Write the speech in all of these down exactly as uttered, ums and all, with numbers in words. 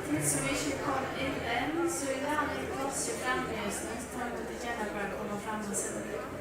Sum ikki er komin inn enn, so er væl í pláss í framvegis, men tá mugu tit gjarna bara koma fram og seta tykkum.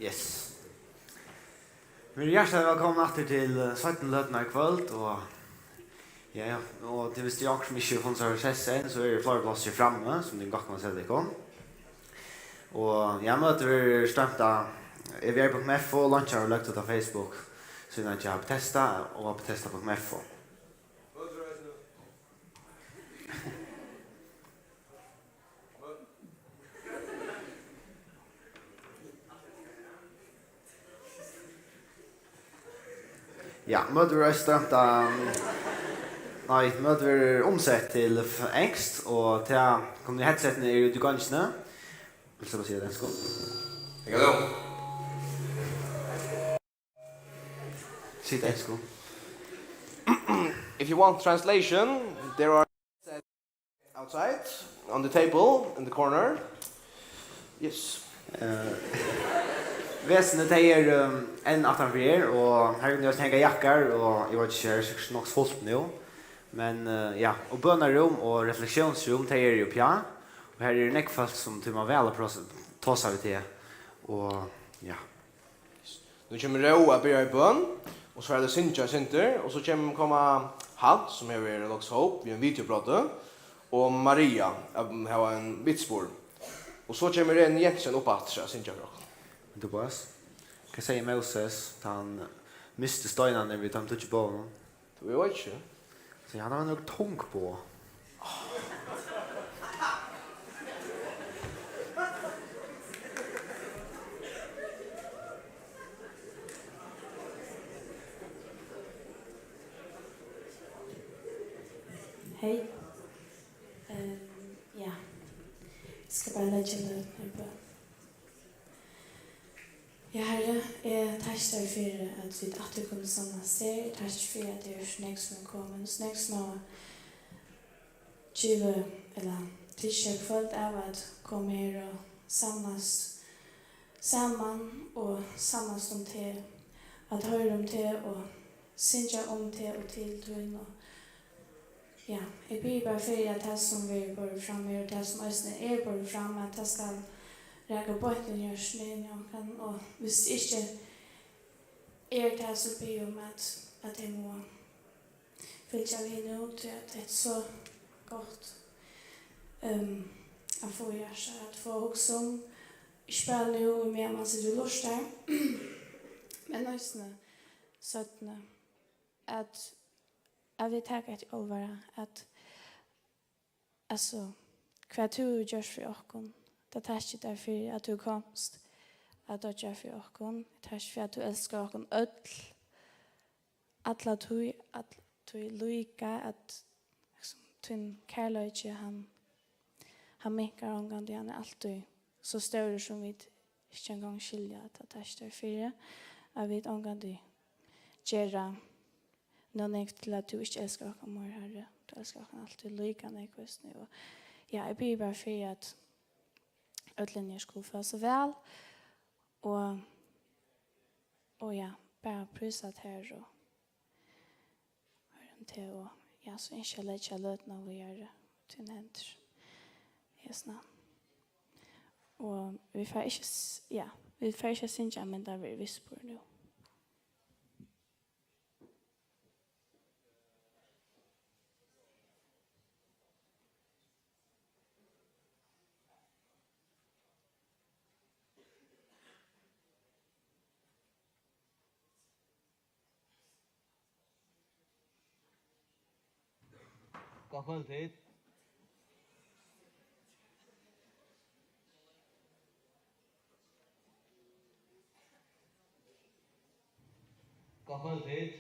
Yes. Verið hjartaliga vælkomin aftur til, eh, seinnu løtuna í kvøld, og, ja, ja, og til, viss tað er onkur sum ikki hevur funnið sær sess enn, so eru fleiri pláss her frammi, sum tit gott kunnu seta tykkum. Og, ja, møtið verður stroymt á E V R punktum F O, og leinkin verður løgd út á Facebook, síðuna hjá Betesda og á Betesda punktum F O. Ja, møtið verður eisini stroymt á, nei, møtið verður umsett til f-, enskt, og tað, kunnu headsetini eru úti í gongini. Vil du bara siga det, sko? Hello. Sig det, sko. If you want translation, there are outside on the table in the corner. Yes. Eh, vesnini, tey eru, um, enn aftanfyri her, og her kunnu eisini hanga jakkar, og eg veit ikki, her er sikkurt nokk fult nú. Men, eh, ja, og bønarúm og refleksjónsrúm, tey eru uppi á. Og her eru nógv fólk, sum tíma væl at prosa-, tosa við teg. Og, ja. Nú kemur Ró at byrja í bøn, og so fara tey at syngja eitt sindur, og so kemur koma Hans, sum hevur verið lokað hóp við ein videoplatu, og Maria at hava ein vitspurning. Og so kemur Elin Jensen upp aftur at syngja fyri okkum. Men Tobias, hvat segði Moses, tá hann misti steinarnar við teimum tíggju boðunum? Tú, eg veit ikki. So, ja, hann var nógv tung boð. Hey. Ehm, ja. Eg skal bara leggja løtuna í bøn. Ja, Harri, eg takki tær fyri, at vit aftur kunnu samlast her. Eg takki fyri, at tað eru so nógv, sum eru komin, so nógv, sum hava givið, ella tikið sær kvøld av at koma her og samlast saman og samlast um teg, at hoyra um teg og syngja um teg og til tín. Og ja, eg biði bara fyri, at tað, sum verður borið fram her, og tað, sum eisini er borið fram, at tað skal raka beint inn í hjørtuni hjá onkrum, og viss ikki er tað, so biði eg um, at, at tey mugu fylgja við nú, tí at hetta er so gott, ehm, at fáa í hjartað, at fáa at hugsa um, ikki bara nú, meðan mann situr og lurtar, men eisini seinni, at, at vit taka hetta í álvara, at, altso, hvat tú hevur gjørt fyri okkum, tað takki eg tær fyri, at tú komst at doyggja fyri okkum, takk fyri, at tú elskar okkum øll, alla tíð, alla tíð líka, at, liksom, tín kærleiki, hann, hann minkar ongantíð, hann er altíð so stórur, sum vit ikki eingong skilja, at tað takki eg tær fyri, at vit ongantíð gera nóg nógv til, at tú ikki elskar okkum meir, Harri. Tú elskar okkum altíð líka nógv, veitst tú, og ja, eg biði bara fyri, at øll inni her skulu fáa seg væl, og, og ja, bara prísa tær og hoyra um teg, og ja, so ynski eg at leggja løtuna víðari í tínar hendur. Jesu navn. Og vit fara ikki s-, ja, vit fara ikki at syngja, men tað verður viðspurning nú. Gott kvøld, tit. Gott kvøld, tit.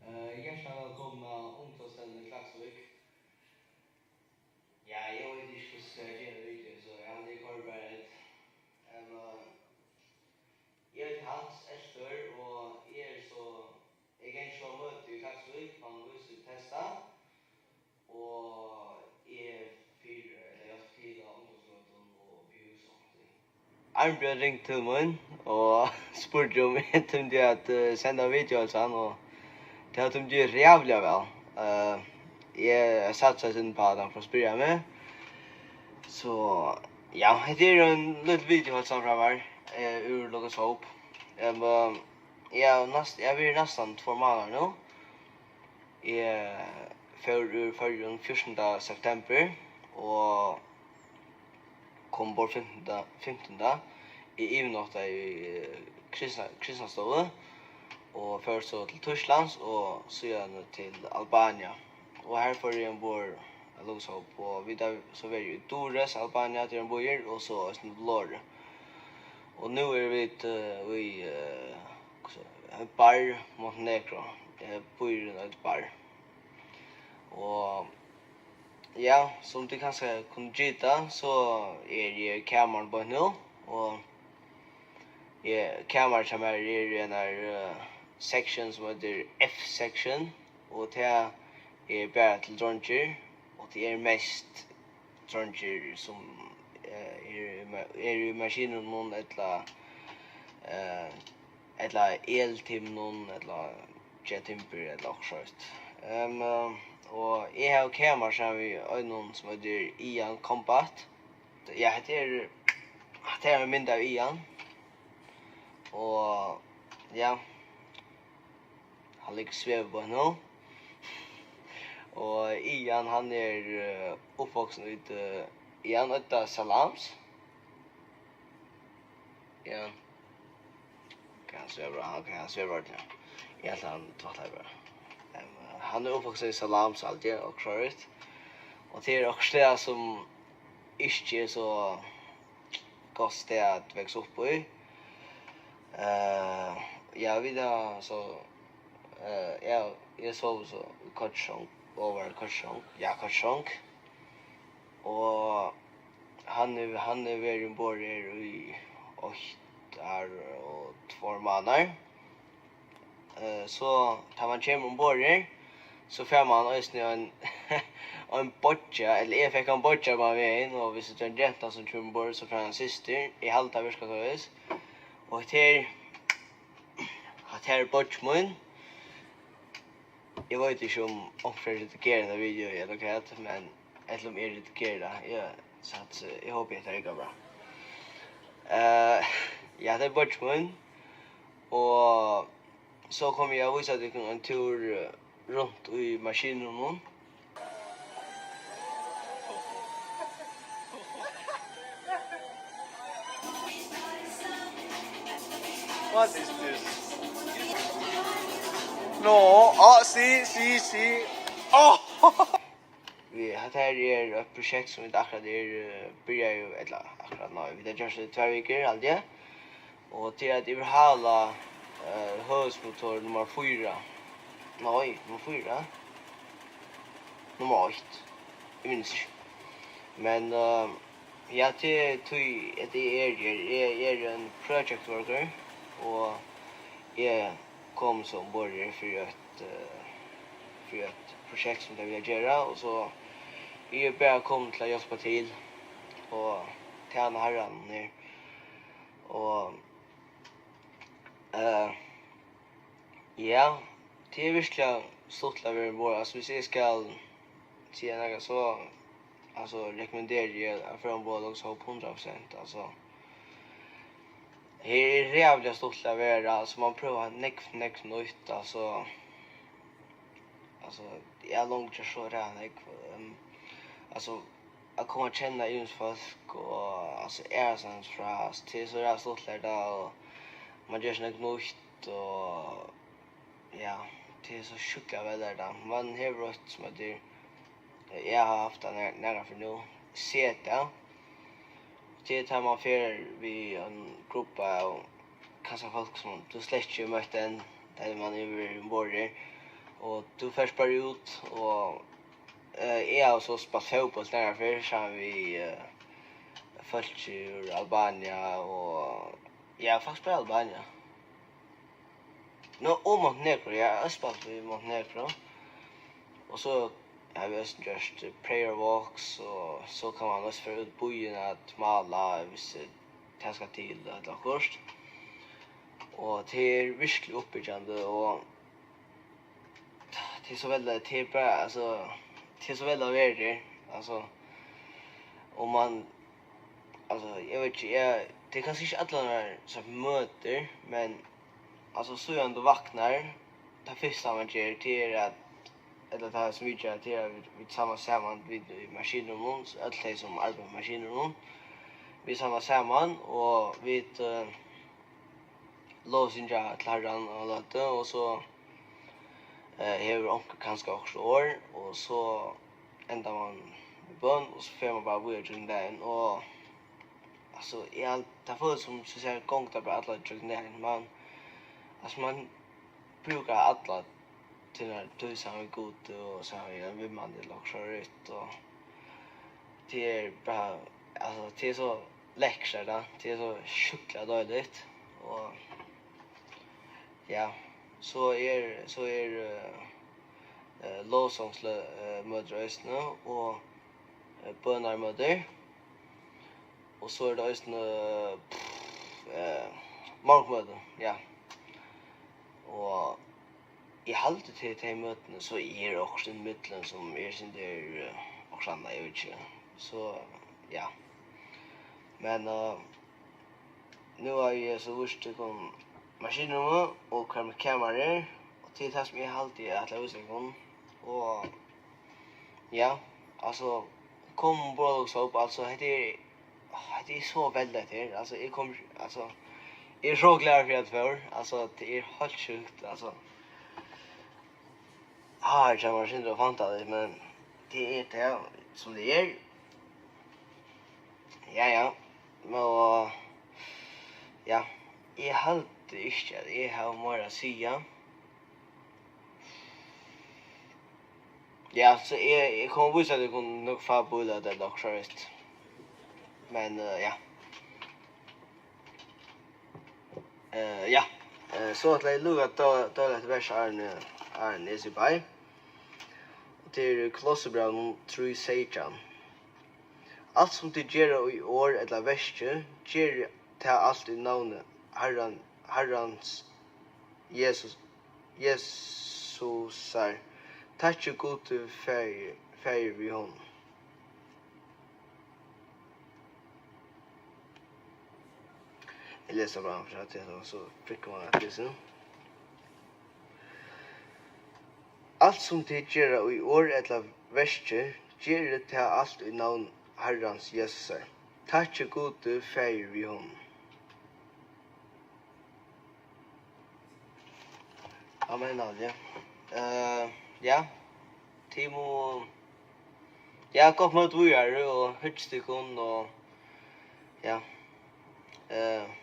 Eh, hjartaliga vælkomin á Ungdómsdeildina í Klaksvík. Ja, eg veit ikki, hvussu eg skal gera video, so eg haldi, eg koyri bara eitt. Em, eh, eg eiti Hans Eltur, og eg eri so Eg gangi so á møti í Klaksvík, man vísir testa, og eg fyri, ella hjálpi til á ungdómsmøtum og bjóði so onkuntíð. Arnbjørn ringdi til mín og spurdi um eg tímdi at, eh, senda video til hann, og tað tímdi eg ræðuliga væl. Eh, eg satsaði eitt sindur uppá, at hann fór at spyrja meg. So, ja, hetta er ein lítil videoheilsan frá mær, eh, úr Lukashóp. Em, eh, eg havi næst-, eg havi verið næstan tveir mánaðir nú. Eg fór úr Føroyum fjúrtanda september og kom umborð fimtanda, fimtanda. Eg yvirnáttaði í, eh, Kristna-, Kristnastovu og fór so til Týsklands og síðani til Albania. Og har fór eg umborð á Luxhope, og vit hava so verið í Durrës, Albania, tað er ein býur, og so eisini Vlorë. Og nú eru vit, eh, í, eh, hvussu, eh, Bar, Montenegro. Eh, býurin eitur Bar. Og ja, sum tit kanska kunnu gita, so eri eg í kamarinum beint nú, og eg, kamarið hjá mær er í einari, eh, section sum eitur F section, og tað er bara til dreingir, og tað er mest dreingir sum, eh, eru í ma-, eru í maskinrúminum ella, eh, ella eltimnum ella gera timbur ella okkurt sovorðið. Em, eh, og eg havi kamar saman við einum sum eitur Ian Combat. Ja, hetta er, hetta er ein mynd av Ian. Og ja, hann liggur og svevur beint nú. Og Ian, hann er, eh, uppvaksin í, eh, Ian, eitur Salams. Ja. Ok, hann svevur, ok, hann svevur ordiliga. Eg helt, hann tvætlaði bara. Em, hann er uppvaksin í Salams, alt er okkurt sovorðið. Og tað er okkurt stað sum ikki er so gott stað at vaksa upp í. Eh, ja, vit hava so, eh, eg, eg sov so í koyrisong, ovar í koyrisong, ja, koyrisong. Og hann hevur, hann hevur verið umborð her í eitt ár og tveir mánaðir. Eh, so tá man kemur umborð her, so fær man eisini ein, ein beiggja, ella eg fekk ein beiggja beinan vegin, og viss tað er ein genta sum kemur umborð, so fær hann systir. Eg haldi, tað virkar soleiðis. Og hetta her, hetta her er beiggi mín. Eg veit ikki, um onkur fer at redigera hetta video ella hvat, men ella um eg redigeri tað. Eg, so at, eh, eg hopi, hetta riggar bra. Eh, ja, tað er beiggi mín. Og so komi eg at vísa tykkum ein túr, eh, runt í maskinrúminum. What is this? No, ah, sí, sí, sí. Oh! Vit, hetta her er eitt prosjekt sum vit akkurát er, eh, byrjaðu, ella akkurát, nei, vit hava gjørt tað í tvær vikur, haldi eg. Og tað er at yvirhála, eh, høvuðsmotor nummar fýra. Nei, nummar fýra? Nummar eitt. Eg minnist ikki. Men, eh, ja, tað er tí at eg eri her. Eg eri ein project worker, og eg kom so umborð her fyri eitt, eh, fyri eitt prosjekt sum tey vilja gera, og so eg eri bara komin til at hjálpa til og tæna Harranum her. Og, eh, ja, tað er virkiliga stuttligt at vera umborð. Altso, viss eg skal siga nakað, so, altso, rekommenderi eg at fara umborð á Luxhope hundrað prosent, altso. Her er ræðuliga stuttligt at vera, altso, man prøvar nógv, nógv nýtt, altso, altso, eg havi longu gjørt so ræðuliga nógv, ehm, altso, at koma at kenna ymisk fólk og, altso, aðrastaðni frá, altso, tað er so ræðuliga stuttligt har, og man ger so nógv nýtt, og ja, tað er so sjúkliga væl har, tá. Man hevur eitt sum eitur, eg havi havt tað nær-, nakran ferð nú, Zeta. Tað er tá man fer við ein gruppa av kanska fólk sum tú slett ikki hevur møtt enn, tá man hevur verið umborð her. Og tú fert bara út, og, eh, eg havi so spælt fótbólt nakran ferð saman við, eh, fólki úr Albania og, ja, faktiskt bara Albania. Nú, og Montenegro, ja, eg spældi í Montenegro. Og so hava vit eisini gjørt prayer walks, og so kann man eisini fara út í býin at mála, viss, eh, tað skal til, ella okkurt. Og tað er virkiliga uppbyggjandi, og tað er so væl, tað er bara, altso, tað er so væl at vera her, altso, og man, altso, eg veit ikki, eg, Tað er kanska ikki allar sum møtir, men, altso, síðan tú vaknar, tað fyrsta man ger, tað er at, ella tað sum vit gera, tað er at vit, vit samlast saman, vit í maskinrúminum, øll tey sum arbeiða í maskinrúminum, vit samlast saman, og vit, eh, lovsyngja til Harran á løtu, og so, eh, hevur onkur kanska okkurt orð, og so endar man við bøn, og so fer man bara víðari gjøgnum dagin, og, altso, eg hal-, tað følist sum, so siga, gongur bara alla gjøgnum dagin. Man, altso, man brúkar alla tínar tíð saman við Gud og saman við ein vinmann ella okkurt sovorðið, og tað er bara, altso, tað er so lekkurt, er tað. Tað er so sjúkliga deiligt, og ja, so er, so er, eh, eh, lovsongslø-, eh, møtir eisini, og, eh, bønarmøtir. Og so er tað eisini, eh, pff, eh, morgunmøti, ja. Og eg haldi til tey møtini, so er okkurt ímillum sum er sindur, eh, okkurt annað, eg veit ikki. So, ja. Men, eh, nú havi eg so víst tykkum maskinrúmið og hvar mítt kamar er, og tað er tað sum eg haldi eg ætli at vísa tykkum. Og ja, altso, kom umborð og sov, altso, hetta er, hetta er so veldigt her, altso, eg kom, altso, eg er so glaður fyri at eg fór, altso, tað er heilt sjúkt, altso. Her kemur eitt sindur av fantasi, men tað er tað, sum tað er. Ja, ja. Men, og, ja, eg haldi ikki, at eg havi meira at siga. Ja, so eg, eg kom at vísa tykkum nøkur fá bílæt ella okkurt sovorðið. Men, eh, ja. Eh, ja. Eh, so ætli eg at lesa eitt deiligt vers, áðrenn, áðrenn eg sigi bei. Og tað er Kolossebrævinum trý seytjan. Alt sum tit gera í orð ella verki, gerið tað alt í navni Harran, Harrans Jesus, Jesusar. Takkið Gud Faðir, Faðir við honum. Eg lesi bara frá til, og so prikka man at lesa. Alt sum tit gera í orð ella verki, gerið tað alt í navn Harrans Jesusar. Takkið Gud Faðir við honum. Amen, Alja. Eh, ja. Timo. Ja, gott møte víðari og hyggið tykkum og ja. Eh,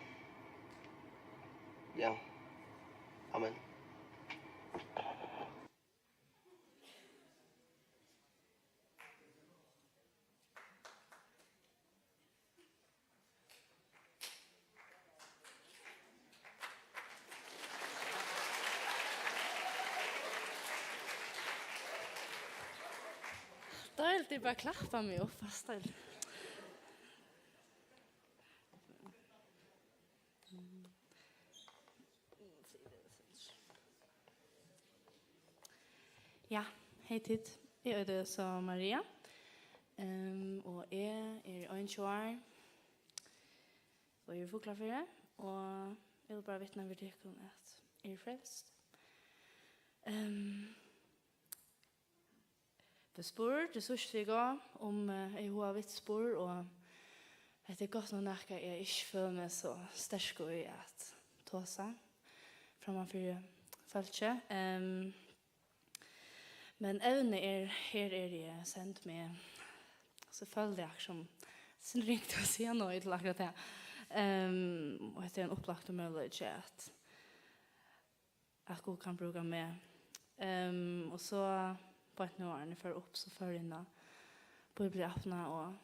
ja. Amen. Deiligt, tit bara klappa meg upp, fast deiligt. Ja, hey tit. Eg eiti so Maria, ehm, og eg eri einogtjúgu ár, og eg eri í Fuglafirði, og eg vil bara vitna fyri tykkum, at eg eri frelst. Ehm, Eg spurdi síðstu viku um, eh, eg hevði hug at vitja spurd, og hetta er gott nokk nakað, eg ikki føli meg so sterk í at tosa framman fyri fólki. Ehm, men evnið er, her eri eg send við, so føli eg akkurát sum, sum ringt at siga nei til akkurát tað. Ehm, og hetta er ein upplagtur møguleiki at at Gud kann brúka meg. Ehm, og so beint nú, áðrenn eg fór upp, so fór eg inn á Bíbliuappina og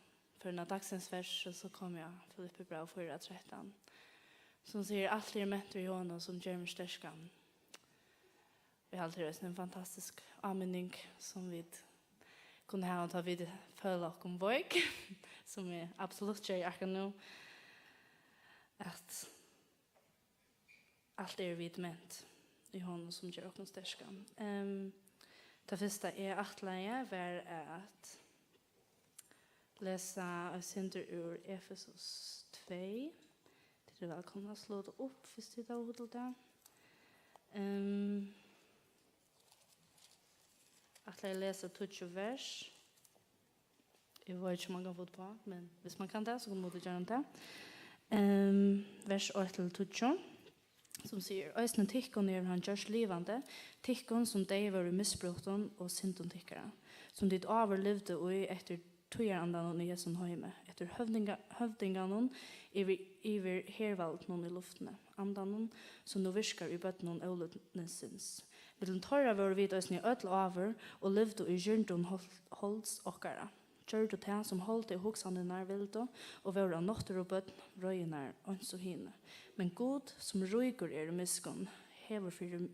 fór inn á dagsins vers, og so kom eg á Filippibræv fýra trettan, sum sigur: "Alt er ment í honum, sum ger meg sterkan." Eg haldi, tað er eisini ein fantastisk áminning, sum vit kunnu hava, tá vit føla okkum veik, sum eg absolutt geri akkurát nú, at alt eru vit ment í honum, sum ger okkum sterkan. Ehm, tað fyrsta eg ætlaði, var at lesa eitt sindur úr Efesus tvey, Tit eru vælkomin at slá tað upp, viss tit hava hug til tað. Ehm, ætli eg at lesa tíggju vers. Eg veit ikki, um man kann fáa tað upp á, men viss man kann tað, so kunnu tit gera tað. Ehm, vers eitt til tíggju, sum sigur: "Eisini tykkum hevur hann gjørt livandi, tykkum, sum deyð vóru í misbrotum og syndum tykkara, sum tit áður livdu í eftir tíðarandanum í hesum heimi, eftir høvdinga-, høvdinganum yvir, yvir hervaldinum í luftini, andanum, sum nú virkar í børnum ólýdnisins. Millum teirra vóru vit eisini øll áður og livdu í girndum hol-, holds okkara, gjørdu tað, sum holdið og hugsanirnar vildu, og vóru av náttúru børn reiðinnar, eins og hini. Men Gud, sum ríkur er í miskunn, hevur fyri,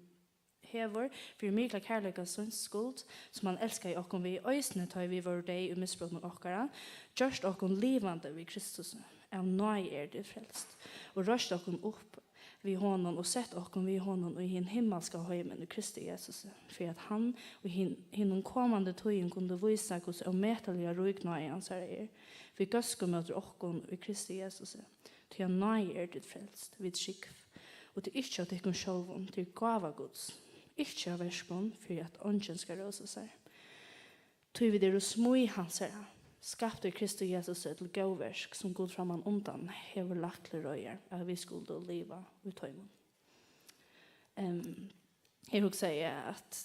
hevur fyri mikla kærleika síns skuld, sum hann elskaði okkum við, eisini tá ið vit vóru deyð í misbrotum okkara, gjørt okkum livandi við Kristusi. Av náði eru tit frelst, og reist okkum upp við honum og sett okkum við honum í hin himmalska heimin í Kristi Jesusi, fyri at hann í hin-, hinum komandi tíðum kundi vísa, hvussu ómetaliga rík náði hansara er, við góðsku móti okkum í Kristi Jesusi. Tí av náði eru tit frelst, við trúgv. Og tað er ikki av tykkum sjálvum, tað er gáva Guds. Ikki av verkum, fyri at eingin skal rósa sær. Tí vit eru smíð hansara, skapt í Kristi Jesusi til góð verk, sum Gud frammanundan hevur lagt til reiðar, at vit skuldu liva í teimum." Em, her hugsaði eg, at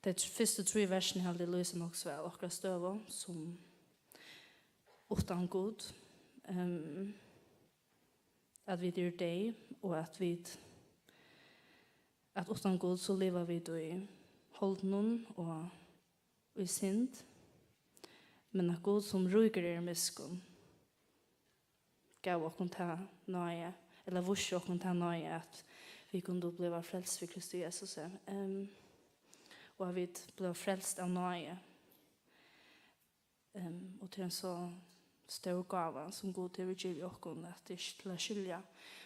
tey tr-, fyrstu trý versini haldi eg lýsa nokk so væl okkara støðu sum uttan Gud. Em, at vit eru deyð, og at vit, at uttan Gud, so liva vit í holdinum og í synd, men at Gud, sum ríkur er í miskunn, gav okkum ta náði, ella vísti okkum ta náði, at vit kundu bliva frelst við Kristi Jesusi, em, og at vit bliva frelst av náði. Em, og tað er ein so stór gáva, sum Gud hevur givið okkum, at tað er ikki til at skilja.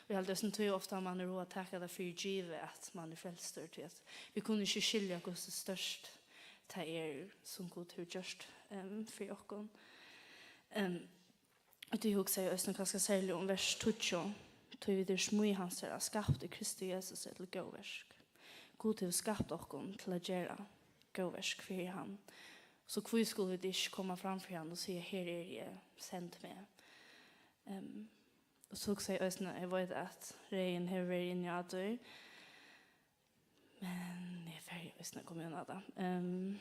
Og eg haldi eisini, tí ofta man er at taka tað fyri givið, at man er frelstur, tí at vit kunnu ikki skilja, hvussu stórt tað er, sum Gud hevur gjørt, em, fyri okkum. Em, og tí hugsaði eg eisini kanska serliga um vers tíggju, tí vit eru smíð hansara, skapt í Kristi Jesusi til góð verk. Gud hevur skapt okkum til at gera góð verk fyri hann. So hví skulu vit ikki koma fram fyri hann og siga: "Her eri eg, send meg"? Em, og so hugsaði eg eisini, eg veit, at Regin hevur verið inni á tí, men eg fari eisini at koma inn á tað. Em,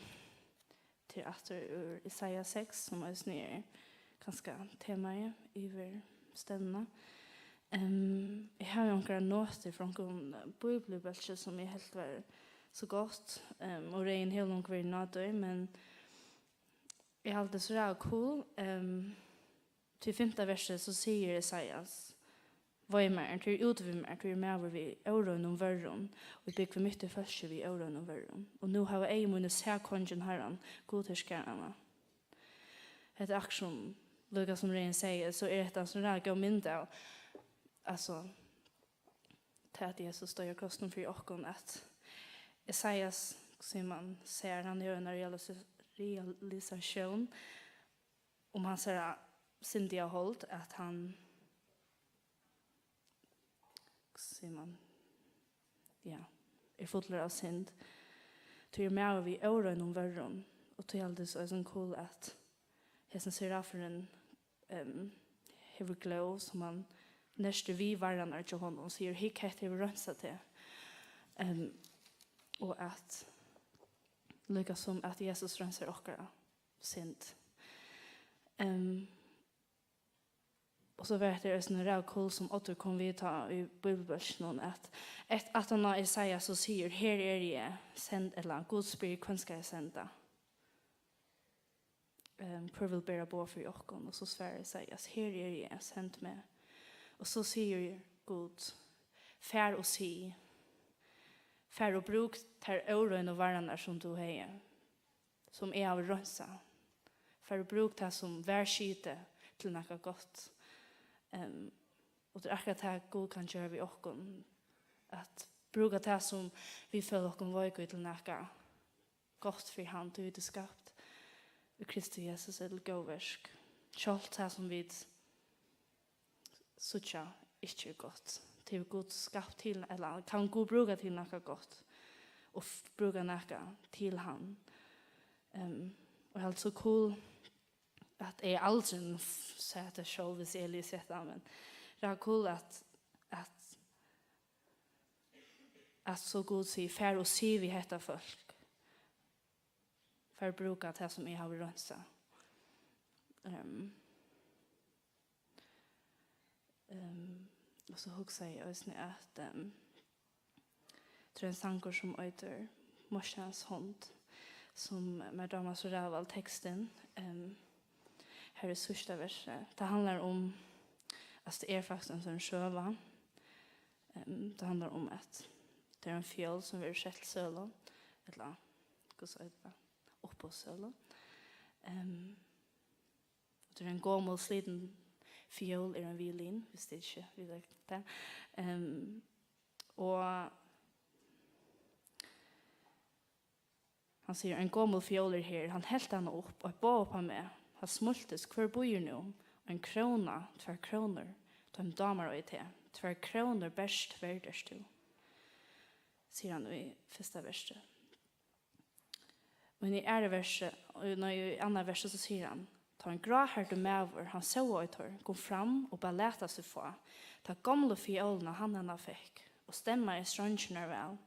til aftur úr Isaias seks, sum eisini er kanska temaið yvir stevnuna. Em, eg havi onkrar notir frá onkrum bíbliubólki, sum eg helt var so gott, em, og Regin hevur longu verið inni á tí, men eg haldi so ræðuliga cool, em, tí fimta versið, so sigur Esaias: "Vei mær, tí er út við mær, tí er maður við óreinum vørrum, og eg búgvi mitt í fólki við óreinum vørrum. Og nú hava eygu míni sæð kongin, Harran, Gud herskaranna." Hetta er akkurát sum, líka sum Regin segði, so er hetta ein so ræðuliga góð mynd av, altso, tað at Jesus doyði á krossinum fyri okkum, at Esaias, sum man sær, hann hevur eina realis-, realisatión um hansara syndiga hold, at hann, sum man, ja, er fullur av synd. Tí er maður við óreinum vørrum, og tí haldi eg so eisini cool, at hesin serafurin, em, hevur glóð, sum hann nertir við varrarnar hjá honum og sigur: "Hygg, hetta hevur reinsað teg." Em, og at, líka sum at Jesus reinsar okkara synd. Em, og so var hetta eisini ræðuliga cool, sum Oddur kom við tá í bíbliubólkinum, at eitt, aftan á Esaias, so sigur: "Her eri eg, send", ella Gud spyr: "Hvønn skal eg senda? Ehm, hvør vil bera boð fyri okkum?" Og so svarar Esaias: "Her eri eg, send meg." Og so sigur Gud: "Far og sig, far og brúk tær óreinu varrarnar, sum tú hevði, sum eg havi reinsað. Far og brúk tað, sum var skitið, til nakað gott." Ehm, og tað er akkurát tað, Gud kann gera við okkum, at brúka tað, sum vit føla okkum veik í, til nakað gott fyri hann, tí vit eru skapt í Kristi Jesus til góð verk. Sjálvt tað, sum vit síggja ikki er gott. Tað hevur Gud skapt til, ella kann Gud brúka til nakað gott og f- brúka nakað til hann. Um, og eg helt so cool at eg aldrin sat tað sjálv, hvis eg lesi hetta, men tað er cool at, at, at so Gud sigur, far og sig við hetta fólk. Far og brúka tað sum eg havi reinsað. Um, um, og so hugsaði eg eisini at um, tað er ein sangur sum eitur Moskarans hond, sum mær dámar so ræðuvæl tekstin. Um, her er síðsta versi. Tað handlar um, altså tað er faktiskt ein sånn søga. Um, tað handlar um at tað er ein fjól sum verður sett til sølu, ella hvussu eitur tað, uppboðssølu. Um, og tað er ein gomul slitin fjól, er ein violin, hvis tit ikki vita tað. Um, og hann sigur, ein gomul fjól er her. Hann helt hana upp, og eitt boð upp á meg. Hann smíltist, hvør býður nú? Ein króna, tvær krónur, teimum dámar ei teg. Tvær krónur bert verd ert tú, sigur hann í fyrsta versi. Og í aðra versi, nei, í annað versi, so sigur hann, tá ein gráhærdur maður, hann sóaði teir, kom fram og bað lata seg fá, tá gomlu fiólina hann hana fekk, og stemmaði strongirnar væl,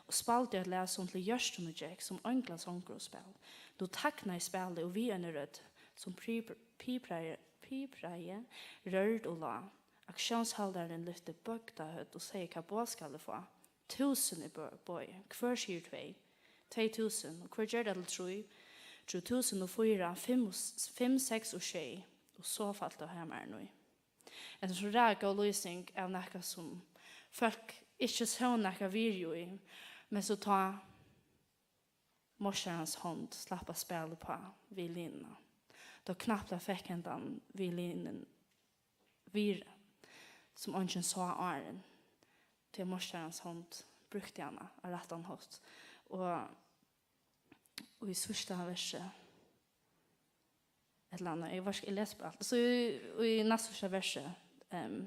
og spældi eitt lag, sum til hjørtuni gekk, sum einglasongur og spæl. Nú tagnaði spælið, og við eini rødd, sum pip- pipraði, pipraði, rørd og lág. Auktiónshaldarin lyfti bøgda høvd og segði, hvat boð skal eg fá? Túsund er bo- boðið. Hvør sigur tvey? Tvey túsund. Og hvør ger tað til trý? Trý túsund og fýra, fimm og s- fimm, seks og sjey. Og so fall tá hamarin í. Hetta er so ræðuliga góð lýsing av nakað, sum fólk ikki sóu nakað virði í, men so tá Moskarans hond slapp at spæla uppá violinina, tá knappliga fekk hendan violinin virði, sum eingin sá áðrenn, tí Moskarans hond brúkti hana á rættan hátt. Og, og í síðsta versi, ella annað, eg veit ikki, eg lesi bara alt. So í, í næstsíðsta versi, um,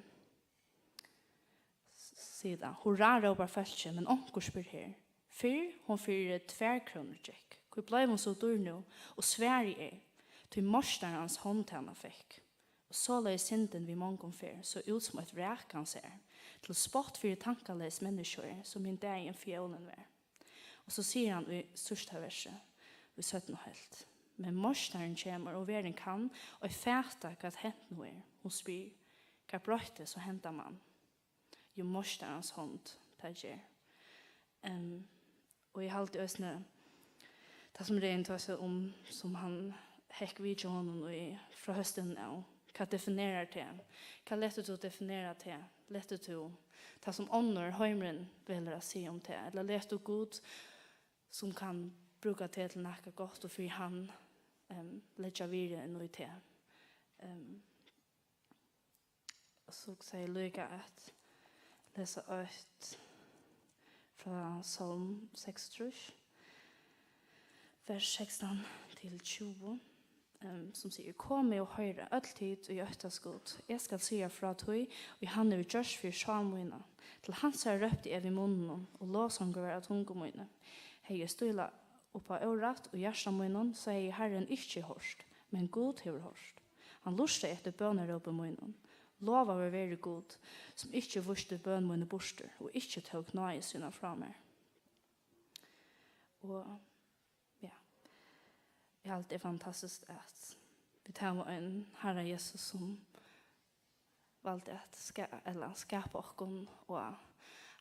sigur tað, hurra, rópar fólkið, men onkur spyr her. Fyrr hon fyri tvær krónur gekk, hví bleiv hon so dýr nú? Og svarið er, tí Moskarans hond hana fekk. Og soleiðis syndin við mongum fer, so út sum eitt vrak hann sær, til spott fyri tankaleys menniskju er, sum hin dagin fiólin var. Og so sigur hann í síðsta versi, í seinnu helvt, men Moskarin kemur, og verðin kann ei fata, hvat hent nú er. Hon spyr, hvat broytti so henda mann? Jú, Moskarans hond, tað ger. Um, og eg haldi eisini, tað sum Regin tosaði um, sum hann hekk við hjá honum í, frá høstinum av, hvat definerar teg? Hvat letur tú definera teg? Letur tú tað, sum onnur, heimurin, velur at siga um teg? Ella letur tú Gud, sum kann brúka teg til nakað gott, og fyri hann, um, leggja virði inn í teg? Um, Og so hugsaði eg líka at lesa eitt frá Sálm seksogtrýss, vers sekstan til tjúgu, em, sum sigur, komið og hoyra, øll tit, ið óttast Gud. Eg skal siga frá tí, ið hann hevur gjørt fyri sál mína. Til hansara rópti eg við munninum, og lovsangur var á tungu míni. Hevði eg stílað upp á órætt í hjarta mínum, so hevði Harrin ikki hoyrt, men Gud hevur hoyrt. Hann lurtaði eftir bønarrópi mínum. Lovaður veri Gud, sum ikki vísti bøn míni burtur og ikki tók náði sína frá mær. Og, ja, eg haldi, tað er fantastiskt, at vit hava ein Harra Jesus, sum valdi at ska-, ella skapa okkum, og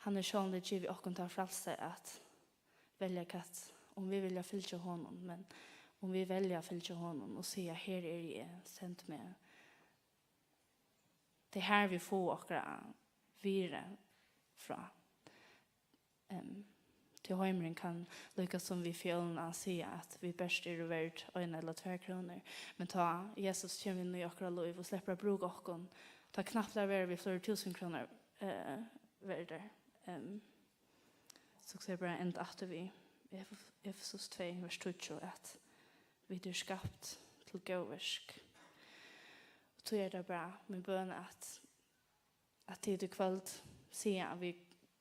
hann hevur sjálvandi givið okkum ta frælsu at velja, hvat, um vit vilja fylgja honum, men um vit velja at fylgja honum og siga, her eri eg, send meg. Tað er her, vit fáa okkara virði frá. Em, tí heimurin kann líka sum við fjólini siga, at vit bert eru verd eina ella tvær krónur. Men tá Jesus kemur inn í okkara lív og sleppur at brúka okkum, tá knappliga verða vit fleiri túsund krónur, eh, verdar. Em, so skal eg bara enda aftur við Efes-, Efesus tvey, vers tíggju, at vit eru skapt til góð verk. Og tí er tað bara mín bøn, at at tit í kvøld siga við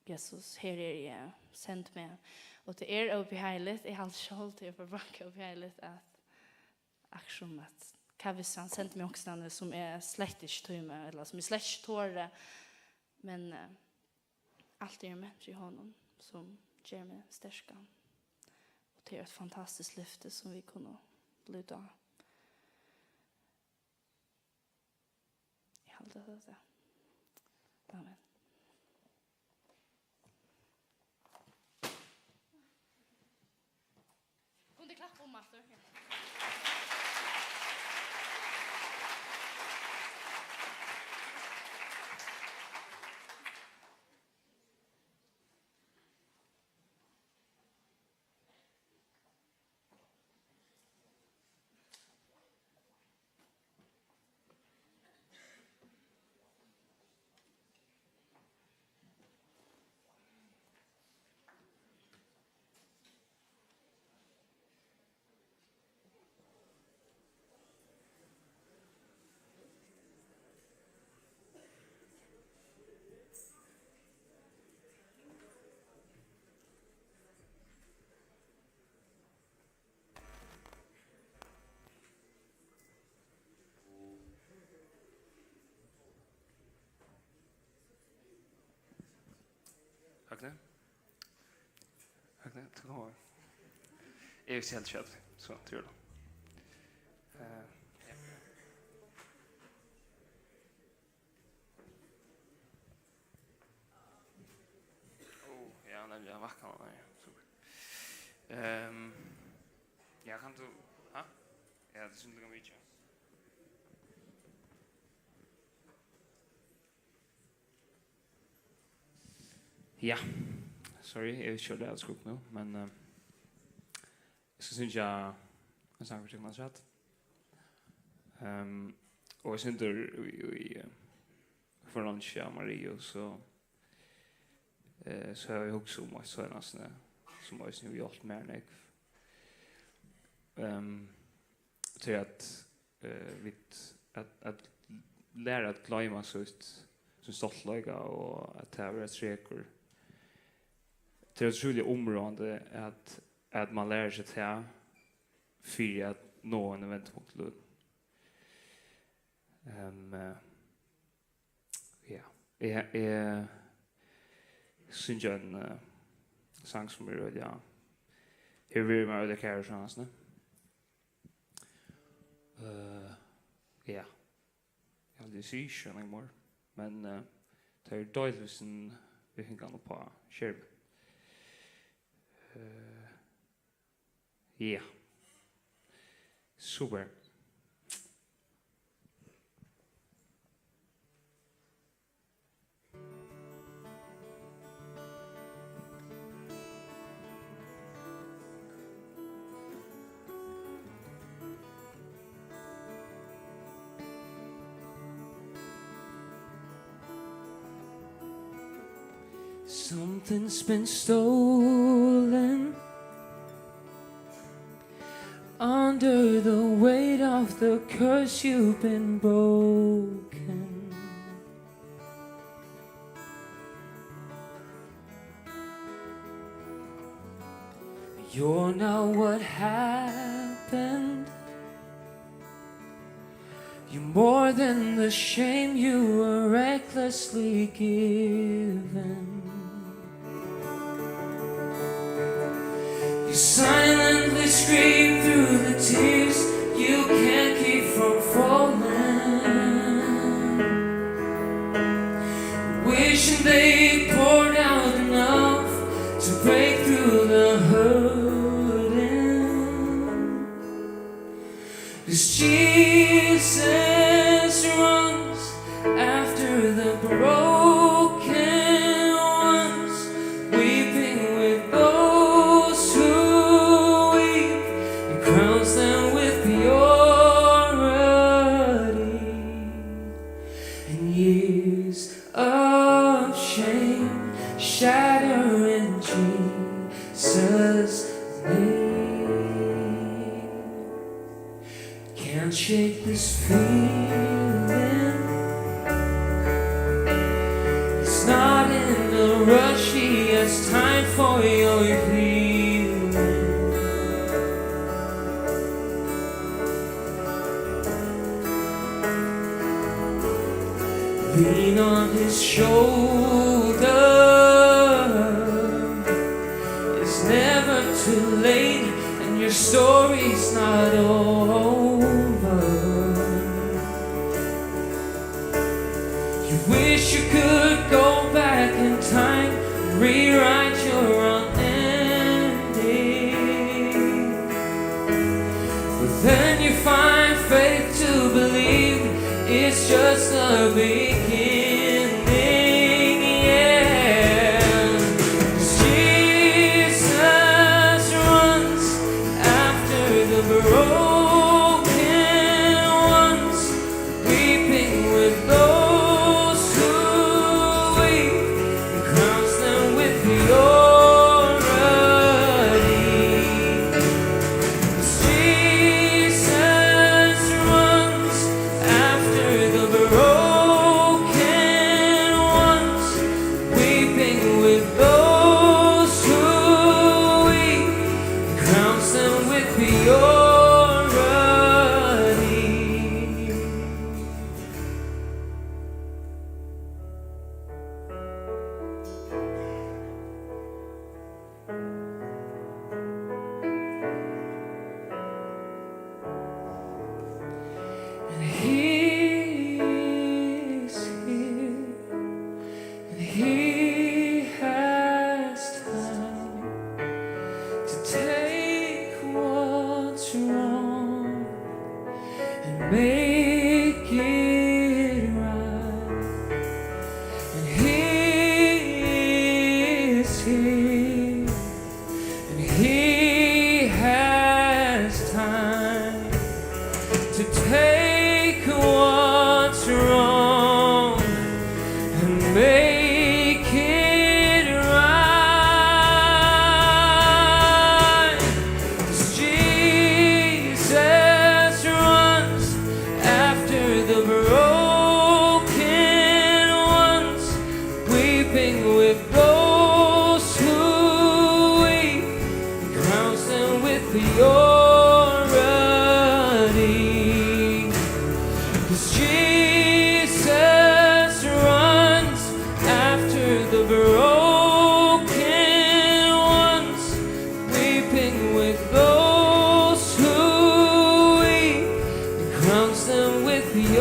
Jesus: "Her eri eg, send meg." Og tað er óbehagligt, eg haldi sjálv, tað er forbanna óbehagligt, at akkurát sum at, hvat hvis hann sendir meg onkustaðni, sum eg slett ikki tími, ella sum eg slett ikki tori, men, eh, alt er ment í honum, sum ger meg sterkan. Og tað er eitt fantastiskt lyfti, sum vit kunnu líta á. Eg haldi, at tað er tað. Amen. Kunnu tit klappa um aftur? Ja. Høgni? Høgni, tú kemur. Eg vissi heilt ikki av tí, so tú ger tað. Eh, ja. Ó, ja, nemliga, hann vaknaði, nei, super. Ehm, ja, kanst tú, ha? Ja, tað er sindur líka mikið. Ja, sorry, eg veit ikki, hvat eg havi skrivað nú, men, eh, eg skal syngja ein sang fyri tykkum afturat. Ehm, og eg syngur í, í, eh, fornavni hjá Mariu, so, eh, so havi eg hugsað um eitt seinast, eh, sum eisini hevur hjálpt mær nógv. Ehm, til at, eh, vit, at, at læra at gloyma sítt, sín stoltleika, og at tað verður ein strekur. Tað er ótrúliga umráðandi at, at mann lærir seg tað fyri at náa ein vendipunkt í lívinum. Ehm, eh, ja. Eg, eg syngi ein, eh, sang sum er øgiliga, hevur verið mær øgiliga kær, so næstan. Eh, ja. Eg haldi, eg sigi ikki so nógv meir, men, eh, tað er deiligt, viss vit fingu hann upp á skermin. Eh, ja. Super. Something's been stolen under the weight of the curse you've been broken. You're not what happened. You're more than the shame you were recklessly given. You silently scream through the tears you can't keep from falling, wishing they poured out enough to break through the hurting. 'Cause Jesus runs after the broken ones, weeping with those who weep. He crowns them with purity, and years of shame shatter in Jesus' name. Can't shake this feeling. Rush, he has time for your healing. Lean on his shoulder. It's never too late, and your story's not over. You wish you could go back in time and rewrite your own ending. But then you find faith to believe it's just the beginning, yeah. 'Cause Jesus runs after the broken ones, weeping with those who weep, and crowns them with purity. Jesus runs after the broken ones, weeping with those who weep, crowns them with purity. And he is here, and he has time to take what's wrong and make it right. And he is here, and he has time to take what's wrong and make it right. 'Cause Jesus runs after the broken ones, weeping with those who weep, and crowns them with purity. 'Cause Jesus runs after the broken ones, weeping with those who weep, and crowns them with purity.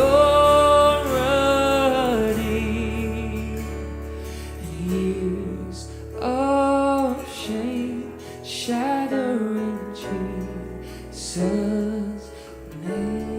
And years of shame shattering Jesus' name.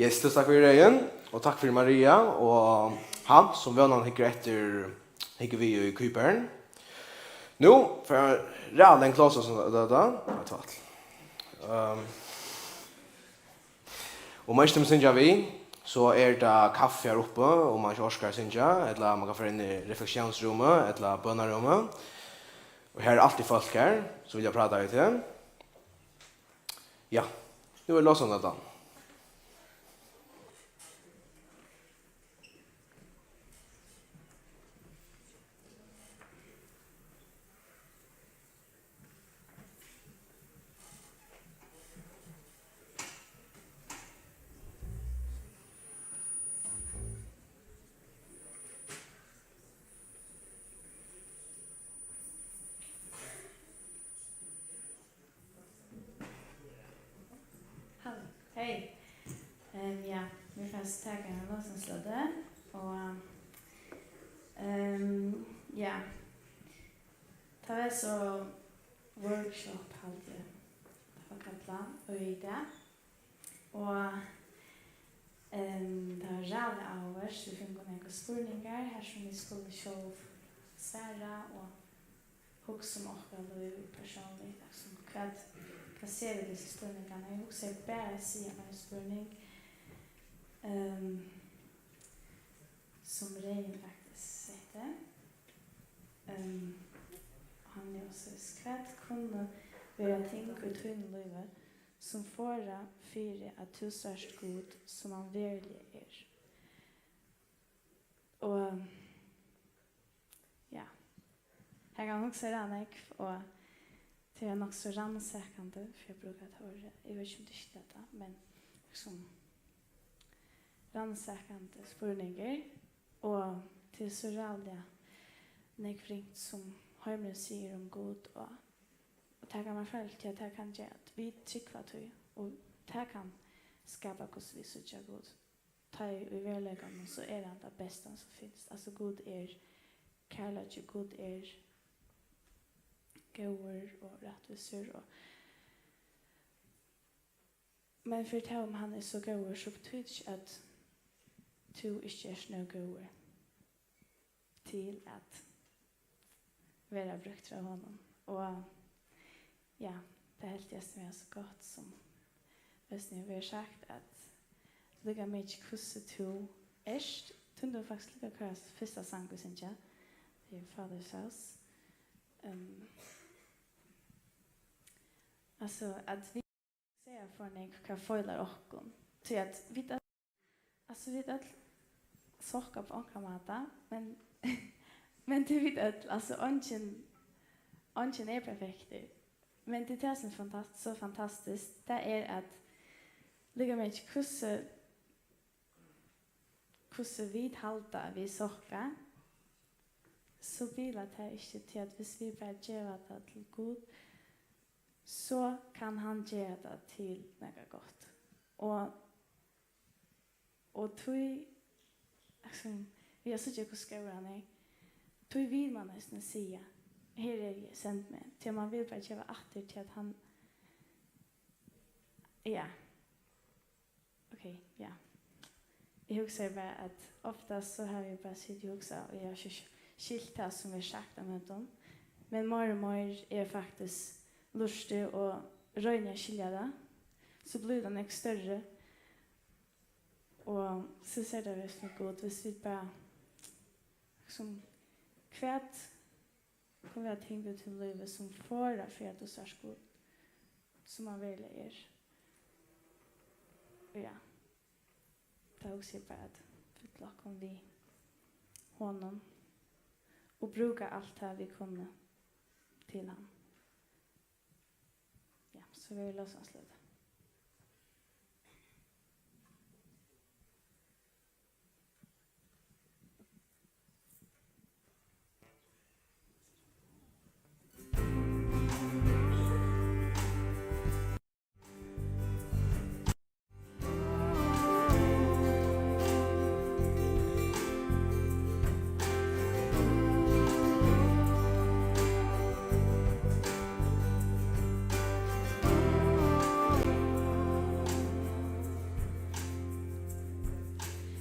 Yes, tusen takk fyri, Regin, og takk fyri Maria og Hans, sum vónandi hyggur eftir, hyggur við í Kúbern. Nú fara ræðuliga ein klása sum tað, tað, tað, tað, tað. Ehm, um man ikki tímir syngja við, so er tað kaffi har uppi, um man ikki orkar at syngja, ella man kann fara inn í refleksiónsrúmið ella bønarúmið. Og her er altíð fólk her, sum vilja práta við teg. Ja, nú er lósandi, Dan. Halló. Hey. Ehm, ja, vit fara at taka eina lovsangsløtu, og, ehm, ja, tað var so workshop, haldi eg, tað var kallað, og í dag, og, ehm, tað var ræðuliga áhugavert, vit fingu nakrar Spurningar, har sum vit skulu sjálv svara og hugsa um okkara lív persónligt, sum hvat, hvat siga vit í hesum spurningarnar? Eg hugsaði bara at siga ein spurning, ehm, sum Regin faktiskt setti. Ehm, hann er også, hvat kunnu vera ting í tínum lívi, sum forða fyri, at tú sært Gud, sum hann veruliga er? Og, ja, her kann man hugsa sær nógv, og tað er nokk so rannsakandi, fyri at brúka tað orðið. Eg veit ikki, um tað er skiltað, men líkasum rannsakandi spurningur, og tað er so ræðuliga nógv ringt, sum heimurin sigur um Gud, og, og tað kann vera farligt, tí at tað kann gera, at vit trúgva tí, og tað kann skapa, hvussu vit síggja Gud. Tá í, í veruleikanum, so er hann tað besta, sum finst. Altso, Gud er kærleiki, Gud er góður og rættvísur, og, men fyri tað, um hann er so góður, so betýðir ikki, at tú ikki ert nóg góður til at vera brúktur av honum. Og ja, tað helt eg eisini var so gott, sum eisini hevur verið sagt, at líka mikið hvussu tú ert, tú, tú faktiskt líka koyra fyrsta sang, vit syngja, tað er Father's House. Ehm, altso, at vit siga for nógv, hvat feilar okkum. Tí at vit øll, altso, vit øll sokka á onkran máta, men, men tað vita vit øll, altso, eingin, eingin er perfektur. Men tað er tað, sum er fantast-, so fantastiskt, tað er, at líka mikið hvussu, hvussu vit halda, at vit sokka, so bilar tað ikki til, at viss vit bara geva tað til Gud, so kann hann gera tað til nakað gott. Og, og tí, altso, við at síggja, hvussu góður hann er, tí vil man eisini siga: "Her eri eg, send meg." Tí man vil bara geva aftur til, at hann, ja. Ok, ja. Eg hugsaði bara, at oftast so havi eg bara sitið og hugsað, og eg havi ikki skilt tað, sum er sagt av møtum. Men meir og meir eg faktiskt lurti og royni at skilja tað, so blívur tað nógv størri. Og so sær tað, viss nú Gud, viss vit bara, sum, hvat kunnu vera ting í tínum lívi, sum forða fyri, at tú sært Gud, sum hann veruliga er. Og ja, tá hugsi eg bara at fylla okkum við honum og brúka alt tað, vit kunnu, til hann. Ja, so verður lovsangsløta.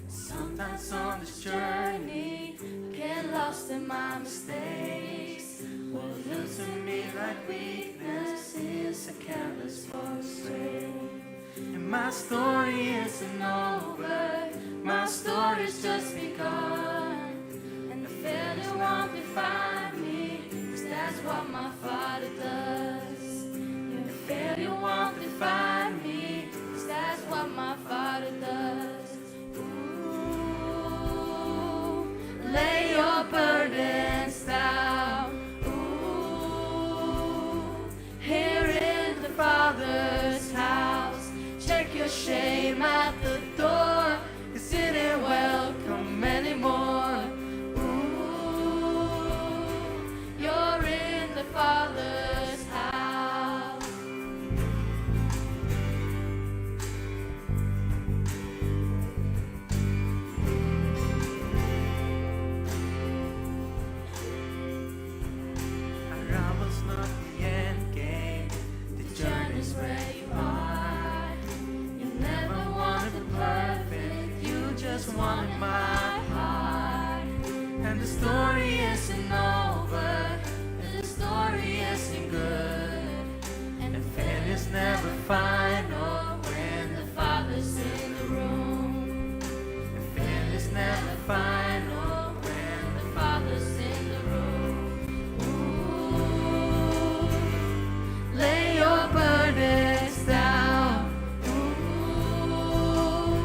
Sometimes on this journey, I get lost in my mistakes. What looks to me like weakness is a canvas for His grace. And my story isn't over, my story's just begun. And the failure won't define me, 'cause that's what my Father does. And the failure won't define me, 'cause that's what my Father does. Ooh, lay your burdens down. Ooh, here in the Father's house, check your shame at the door, 'cause it ain't welcome anymore. Ooh, you're in the Father's house. Unravel's not the end game. The journey's where you are. You never wanted the perfect, you just wanted my heart. And the story isn't over, and the story isn't good. And failures never final when the Father's in the room. And failures never final when the Father's in the room. Ooh, lay your burdens down. Ooh,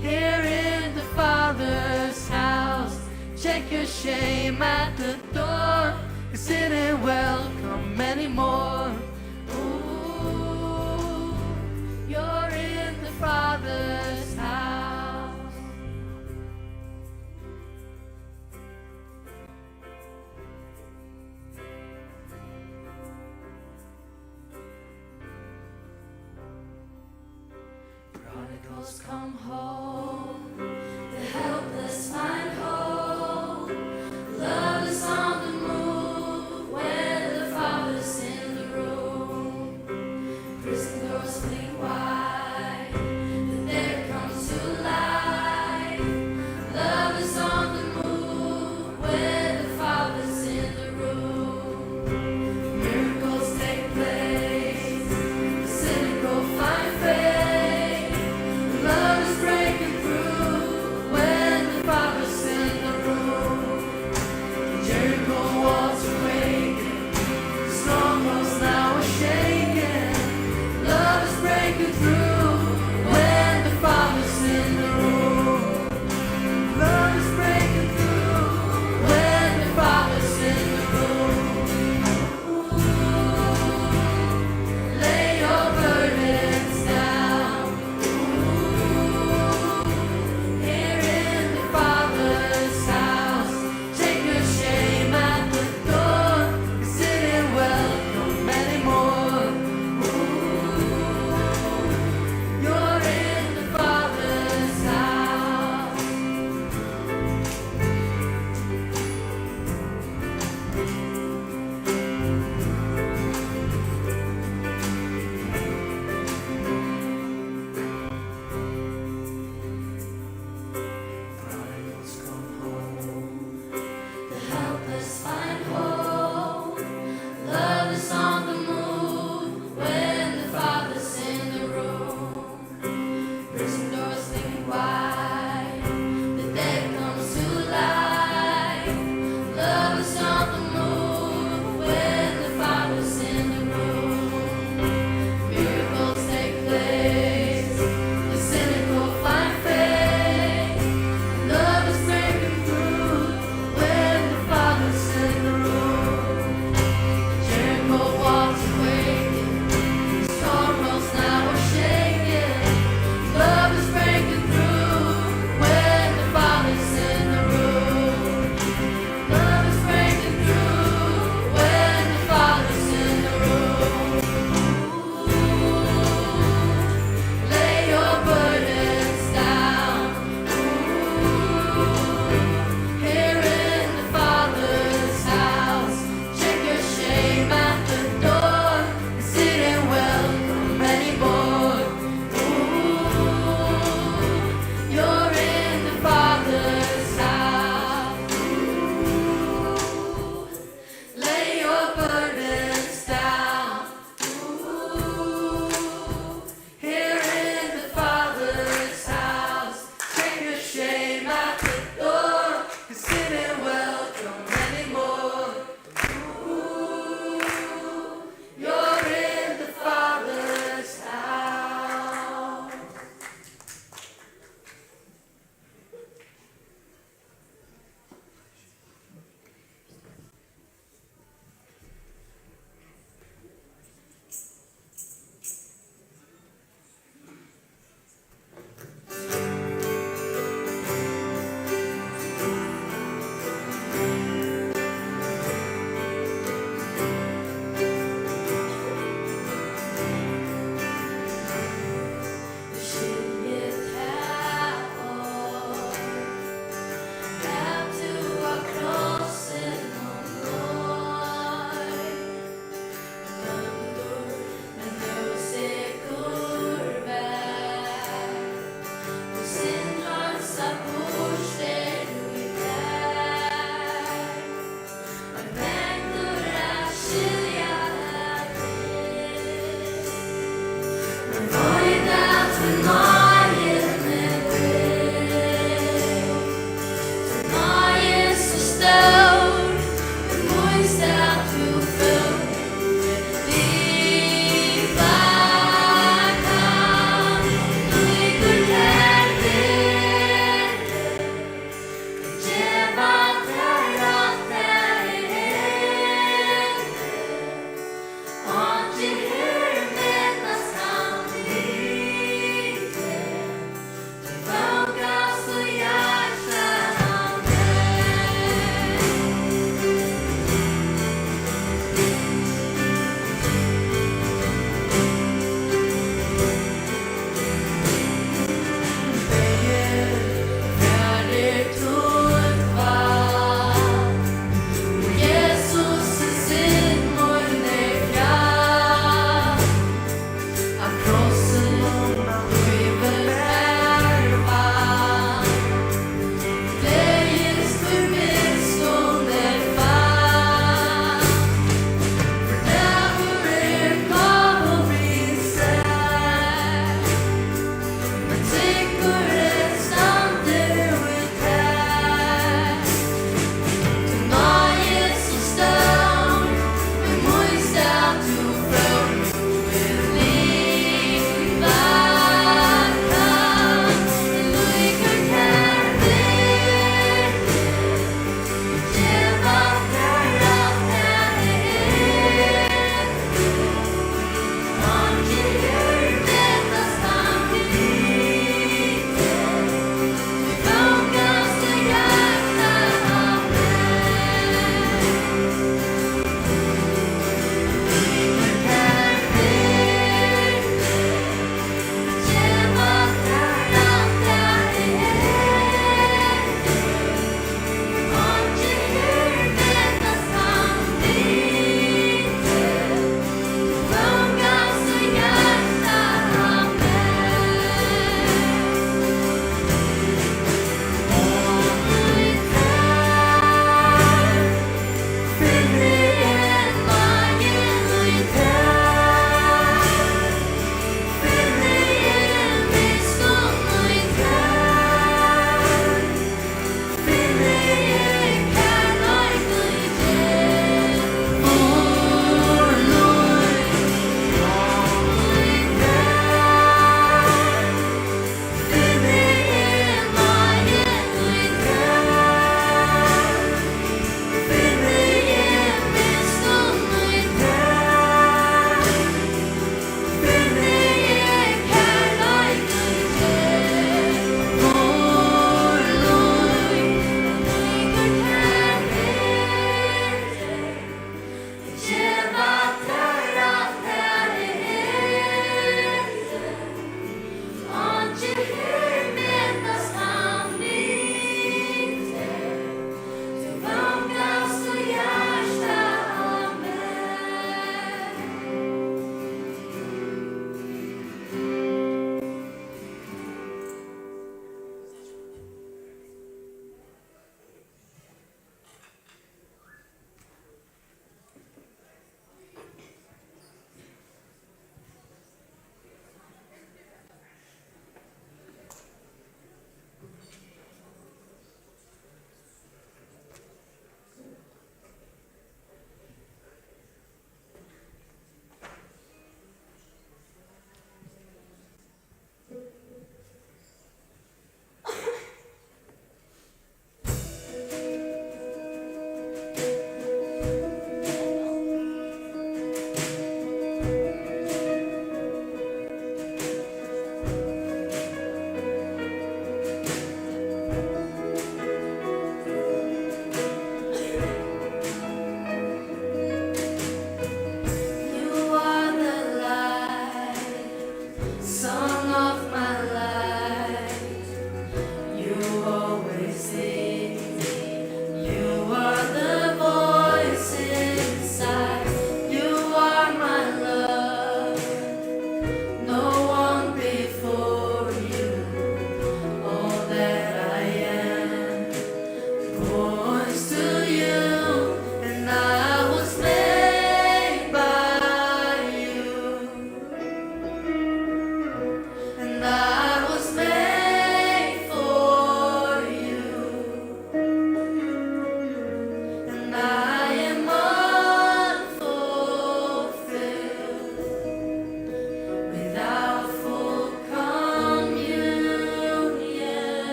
here in the Father's house, check your shame at the door. It isn't welcome anymore. Ooh, you're in the Father's house. Prodigals come home, the helpless find hope. Love is on the move when the Father's in the room.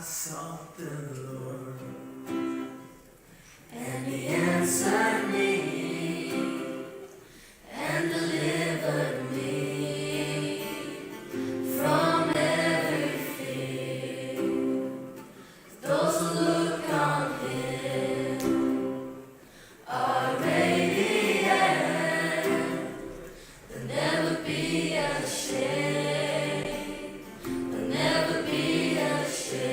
sought the Lord, and he answered me and delivered me from every fear. Those who look on him are radiant. They'll never be ashamed. They'll never be ashamed.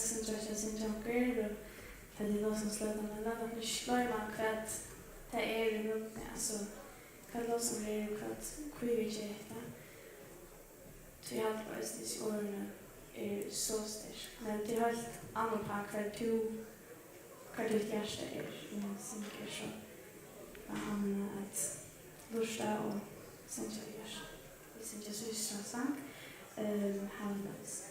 Sindur at syngja okkurt, og tað er lovsangsløtan, men lat okkum ikki gloyma, hvat tað er í grundini, altso, hvat lovsang er, og hvat, hví vit gera hetta. Tí eg haldi eisini, at orðini eru so sterk, men tað er heilt annað, hvar tú, hvar títt hjarta er, um tú syngur, so, men, at lurta og syngja við hjarta. Vit syngja síðsta sang, ehm, Havi Lóðis.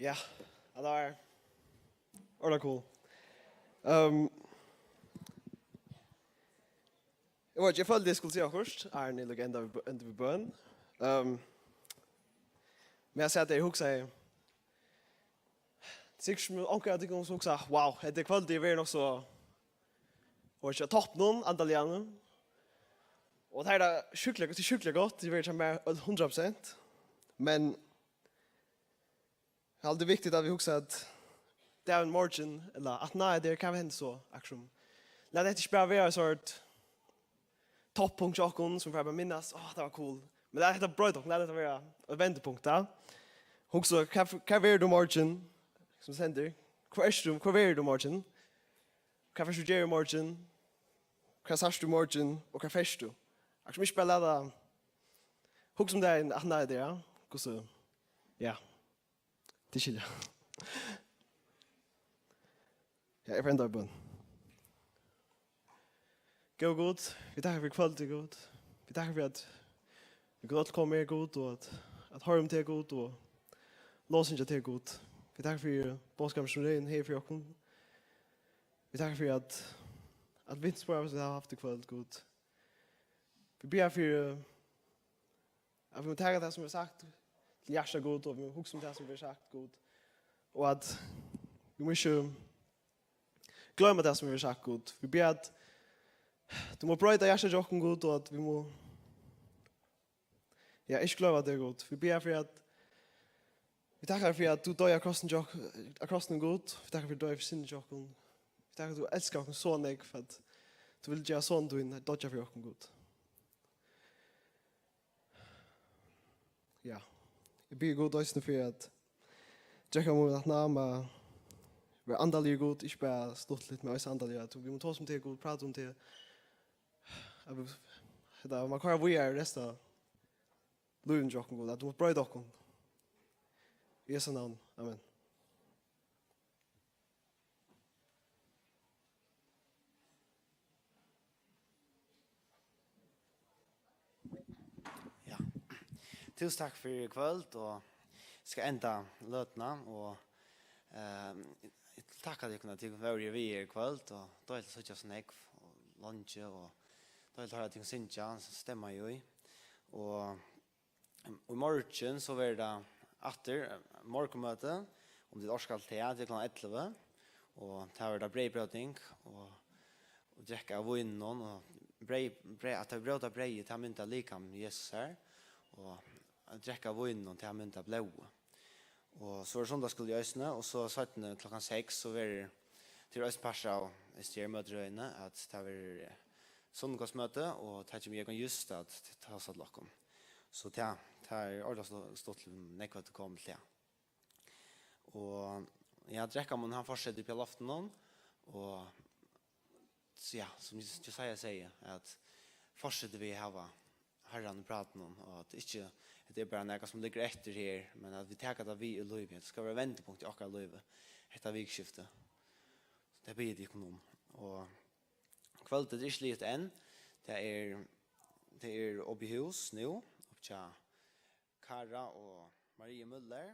Ja, ja, tað var ordiliga cool. Um, eg veit ikki, eg føldi, eg skuldi siga okkurt, áðrenn eg líka enda við bø-, enda við bøn. Um, men eg sat har og hugsaði, sikkurt sum onkur av tykkum sum hugsa, wow, hetta kvøldið verður nokk so, og ikki á toppinum, andaliga. Og tað er tað sjúkliga, tað er sjúkliga gott, tað verður hjá mær øll hundrað prosent. Men eg haldi, tað er viktigt, at vit hugsa, at dagin morgin, ella at nei, tað er, hvat hendir so, akkurát. Lat hetta ikki bara vera eitt sort toppunkt hjá okkum, sum vit bara minnast, áh, tað var cool. Men lat hetta broyta okkum, lat hetta vera eitt vendipunkt, ja. Hugsa, hvat, hvat verður tú í morgin, sum stendur? Hvar ert tú, hvar verður tú í morgin? Hvat fert tú at gera í morgin? Hvat sært tú í morgin, og hvar fert tú? Akkurát sum ikki bara lata, hugsa um dagin, at nei, tað er, ja. Hvussu, ja. Tað skilja. Ja, eg fari enda í bøn. Góði Gud, vit takka fyri kvøldið, Gud. Vit takka fyri, at vit kunnu øll koma her, Gud, og at, at hoyra um teg, Gud, og lovsyngja teg, Gud. Vit takka fyri boðskapin, sum Regin hevur fyri okkum. Vit takka fyri, at, at vit spæla, sum vit hava havt í kvøld, Gud. Vit biðja fyri, at vit mugu taka tað, sum er sagt, til hjarta, Gud, og vit mugu hugsa um tað, sum er sagt, Gud, og at vit mugu ikki gloyma tað, sum er sagt, Gud. Vit biðja, at tú mugu broyta hjartað hjá okkum, Gud, og at vit mugu, ja, ikki gloyma tað, Gud. Vit biðja fyri, at, vit takka fyri, at tú doyði á krossinum hjá ok-, á krossinum, Gud. Vit takka fyri, at tú doyði fyri syndina hjá okkum. Vit takka, at tú elskar okkum so nógv, at tú vildi gera son tín doyggja fyri okkum, Gud. Ja. Eg biði Gud eisini fyri, at drekka mín at nama vera andaligur, Gud, ikki bara stuttligt, men eisini andaligur, at vit mugu tosa um teg, Gud, práta um teg. At vit, hetta, man koyrir víðari resten av lívinum hjá okkum, Gud, at tú mást broyta okkum. Í Jesu navn. Amen. Ja. Túsund takk fyri í kvøld, og skal enda løtuna, og, eh, eg vil takka tykkum, at tykkum vóru við her í kvøld, og deiligt at síggja so nógv, og leingi, og deiligt at hoyra tykkum syngja, stemma jú í. Og í morgin so verður tað aftur, eh, morgunmøti, um tit orka til tað, til klokkan ellivu, og tað verður tað breyðbróting, og, og drekka av víninum, og breyð, breyð, at tey bróta breyðið, tað myndar likam Jesus her, og at drekka av víninum, tað myndar blóðið. Og so er sunnudagsskúli eisini, og so seinni klokkan seks, so verður til eisini partur av, hvis tað er møtirøðini, at tað verður, eh, sunnudagsmøti, og tað kemur Jørgen Just at tosa til okkum. So tað, tað er ordiliga stu-, stuttligt, nógv at koma til tað. Og ja, drekkamunin, hann fortsetur uppi á loftinum, og so ja, sum Jes-, Jesaja segði, at fortsetur við at hava Harran í prátinum, og at ikki, at tað er bara nakað sum liggur eftir her, men at vit taka tað við í lívið. Tað skal vera vendipunkt í okkara lívi, hetta vikuskiftið. So tað biði eg tykkum um. Og kvøldið er ikki liðugt enn. Tað er, tað er opið hús nú, uppi hjá Kara og Marie Møller.